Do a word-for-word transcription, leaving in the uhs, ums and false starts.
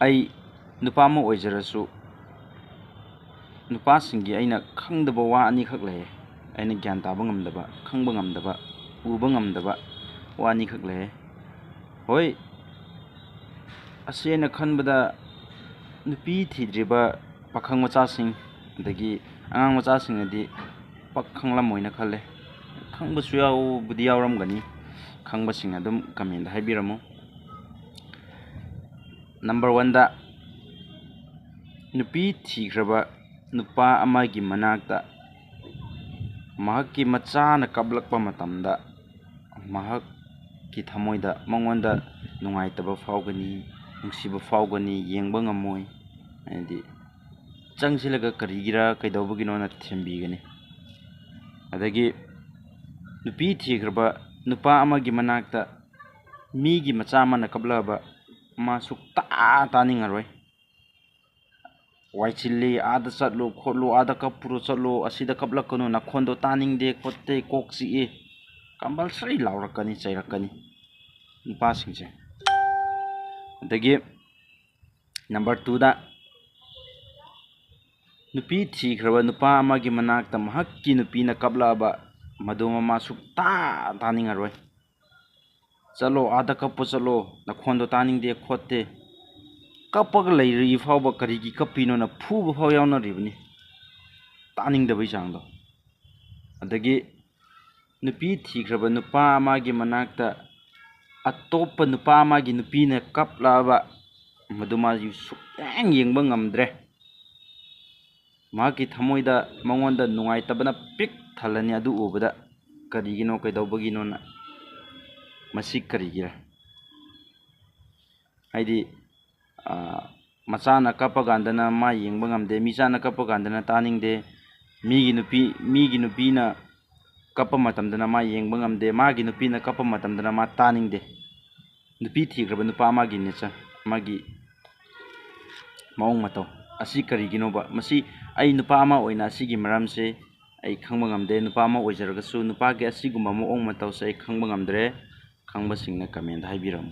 ꯑꯩ ꯅꯨꯄꯥ ꯑꯃ ꯑꯣꯏꯖꯔꯁꯨ, ꯅꯨꯄꯥꯁꯤꯡꯒꯤ ꯑꯩꯅ ꯈꯪꯗꯕ ꯋꯥ ꯑꯅꯤꯈꯛ ꯂꯩꯌꯦ꯫ ꯑꯩꯅ ꯒ꯭ꯌꯥꯟ ꯇꯥꯕ ꯉꯝꯗꯕ, ꯈꯪꯕ ꯉꯝꯗꯕ, ꯎꯕ ꯉꯝꯗꯕ ꯋꯥ ꯑꯅꯤꯈꯛ ꯂꯩꯌꯦ꯫ ꯍꯣꯏ, ꯑꯁꯤ ꯑꯩꯅ ꯈꯟꯕꯗ ꯅꯨꯄꯤ ꯊꯤꯗ꯭ꯔꯤꯕ ꯄꯥꯈꯪ ꯃꯆꯥꯁꯤꯡ, ꯑꯗꯒꯤ ꯑꯉꯥꯡ ꯃꯆꯥꯁꯤꯡꯅꯗꯤ ꯄꯥꯛ ꯈꯪꯂꯝꯃꯣꯏꯅ ꯈꯜꯂꯦ꯫ ꯈꯪꯕꯁꯨ ꯌꯥꯎꯕꯨꯗꯤ ꯌꯥꯎꯔꯝꯒꯅꯤ꯫ ꯈꯪꯕꯁꯤꯡꯅ ꯑꯗꯨꯝ comment ꯍꯥꯏꯕꯤꯔꯝꯃꯨ꯫ Number one ꯗ, ꯅꯨꯄꯤ ꯊꯤꯈ꯭ꯔꯕ ꯅꯨꯄꯥ ꯑꯃꯒꯤ ꯃꯅꯥꯛꯇ ꯃꯍꯥꯛꯀꯤ ꯃꯆꯥꯅ ꯀꯞꯂꯛꯄ ꯃꯇꯝꯗ ꯃꯍꯥꯛꯀꯤ ꯊꯃꯣꯏꯗ, ꯃꯉꯣꯟꯗ ꯅꯨꯡꯉꯥꯏꯇꯕ ꯐꯥꯎꯒꯅꯤ, ꯅꯨꯡꯁꯤꯕ ꯐꯥꯎꯒꯅꯤ, ꯌꯦꯡꯕ ꯉꯝꯃꯣꯏ꯫ ꯍꯥꯏꯗꯤ, ꯆꯪꯁꯤꯜꯂꯒ ꯀꯔꯤꯒꯤꯔ, ꯀꯩꯗꯧꯕꯒꯤꯅꯣꯅ ꯊꯦꯝꯕꯤꯒꯅꯤ꯫ ꯑꯗꯒꯤ ꯅꯨꯄꯤ ꯊꯤꯈ꯭ꯔꯕ ꯅꯨꯄꯥ ꯑꯃꯒꯤ ꯃꯅꯥꯛꯇ ꯃꯤꯒꯤ ꯃꯆꯥ ꯑꯃꯅ ꯀꯞꯂꯛꯑꯕ ꯃꯥ ꯁꯨꯛꯇꯥ ꯇꯥꯅꯤꯡꯉꯔꯣꯏ꯫ ꯋꯥꯏꯆꯤꯜꯂꯤ, ꯑꯥꯗ ꯆꯠꯂꯨ ꯈꯣꯠꯂꯨ, ꯑꯥꯗ ꯀꯞꯄꯨꯔꯣ ꯆꯠꯂꯨ, ꯑꯁꯤꯗ ꯀꯞꯂꯛꯀꯅꯨ, ꯅꯈꯣꯟꯗꯣ ꯇꯥꯅꯤꯡꯗꯦ ꯈꯣꯠꯇꯦ, ꯀꯣꯛ ꯆꯤꯛꯏ, compulsory ꯂꯥꯎꯔꯛꯀꯅꯤ, ꯆꯩꯔꯛꯀꯅꯤ ꯅꯨꯄꯥꯁꯤꯡꯁꯦ꯫ ꯑꯗꯒꯤ number two ꯗ, ꯅꯨꯄꯤ ꯊꯤꯈ꯭ꯔꯕ ꯅꯨꯄꯥ ꯑꯃꯒꯤ ꯃꯅꯥꯛꯇ ꯃꯍꯥꯛꯀꯤ ꯅꯨꯄꯤꯅ ꯀꯞꯂꯛꯑꯕ ꯃꯗꯨ ꯃꯃꯥ ꯁꯨꯛꯇꯥ ꯇꯥꯅꯤꯡꯉꯔꯣꯏ꯫ "ꯆꯠꯂꯣ, ꯑꯥꯗ ꯀꯞꯄ ꯆꯠꯂꯣ, ꯅꯈꯣꯟꯗꯣ ꯇꯥꯅꯤꯡꯗꯦ ꯈꯣꯠꯇꯦ, ꯀꯞꯄꯒ ꯂꯩꯔꯤ ꯐꯥꯎꯕ ꯀꯔꯤꯒꯤ ꯀꯞꯄꯤꯅꯣꯅ" ꯐꯨꯕ ꯐꯥꯎ ꯌꯥꯎꯅꯔꯤꯕꯅꯤ, ꯇꯥꯅꯤꯡꯗꯕꯩ ꯆꯥꯡꯗꯣ꯫ ꯑꯗꯒꯤ ꯅꯨꯄꯤ ꯊꯤꯈ꯭ꯔꯕ ꯅꯨꯄꯥ ꯑꯃꯒꯤ ꯃꯅꯥꯛꯇ ꯑꯇꯣꯞꯄ ꯅꯨꯄꯥ ꯑꯃꯒꯤ ꯅꯨꯄꯤꯅ ꯀꯞꯂꯛꯑꯕ ꯃꯗꯨ ꯃꯥ ꯁꯨꯛꯌꯦꯡ ꯌꯦꯡꯕ ꯉꯝꯗ꯭ꯔꯦ꯫ ꯃꯍꯥꯛꯀꯤ ꯊꯃꯣꯏꯗ ꯃꯉꯣꯟꯗ ꯅꯨꯡꯉꯥꯏꯇꯕꯅ ꯄꯤꯛ ꯊꯜꯂꯅꯤ ꯑꯗꯨ ꯎꯕꯗ꯫ ꯀꯔꯤꯒꯤꯅꯣ, ꯀꯩꯗꯧꯕꯒꯤꯅꯣꯅ? ꯃꯁꯤ ꯀꯔꯤꯒꯤꯔ? ꯍꯥꯏꯗꯤ, ꯑꯥ, ꯃꯆꯥꯅ ꯀꯞꯄ ꯀꯥꯟꯗꯅ ꯃꯥ ꯌꯦꯡꯕ ꯉꯝꯗꯦ, ꯃꯤꯆꯥꯅ ꯀꯞꯄ ꯀꯥꯟꯗꯅ ꯇꯥꯅꯤꯡꯗꯦ, ꯃꯤꯒꯤ ꯅꯨꯄꯤ, ꯃꯤꯒꯤ ꯅꯨꯄꯤꯅ ꯀꯞꯄ ꯃꯇꯝꯗꯅ ꯃꯥ ꯌꯦꯡꯕ ꯉꯝꯗꯦ, ꯃꯥꯒꯤ ꯅꯨꯄꯤꯅ ꯀꯞꯄ ꯃꯇꯝꯗꯅ ꯃꯥ ꯇꯥꯅꯤꯡꯗꯦ꯫ ꯅꯨꯄꯤ ꯊꯤꯈ꯭ꯔꯕ ꯅꯨꯄꯥ ꯑꯃꯒꯤ nature, ꯃꯥꯒꯤ ꯃꯑꯣꯡ ꯃꯇꯧ ꯑꯁꯤ ꯀꯔꯤꯒꯤꯅꯣꯕ? ꯃꯁꯤ ꯑꯩ ꯅꯨꯄꯥ ꯑꯃ ꯑꯣꯏꯅ ꯑꯁꯤꯒꯤ ꯃꯔꯝꯁꯦ ꯑꯩ ꯈꯪꯕ ꯉꯝꯗꯦ꯫ ꯅꯨꯄꯥ ꯑꯃ ꯑꯣꯏꯖꯔꯒꯁꯨ ꯅꯨꯄꯥꯒꯤ ꯑꯁꯤꯒꯨꯝꯕ ꯃꯑꯣꯡ ꯃꯇꯧꯁꯦ ꯑꯩ ꯈꯪꯕ ꯉꯝꯗ꯭ꯔꯦ꯫ ꯈꯪꯕꯁꯤꯡꯅ comment ꯍꯥꯏꯕꯤꯔꯝꯃꯨ꯫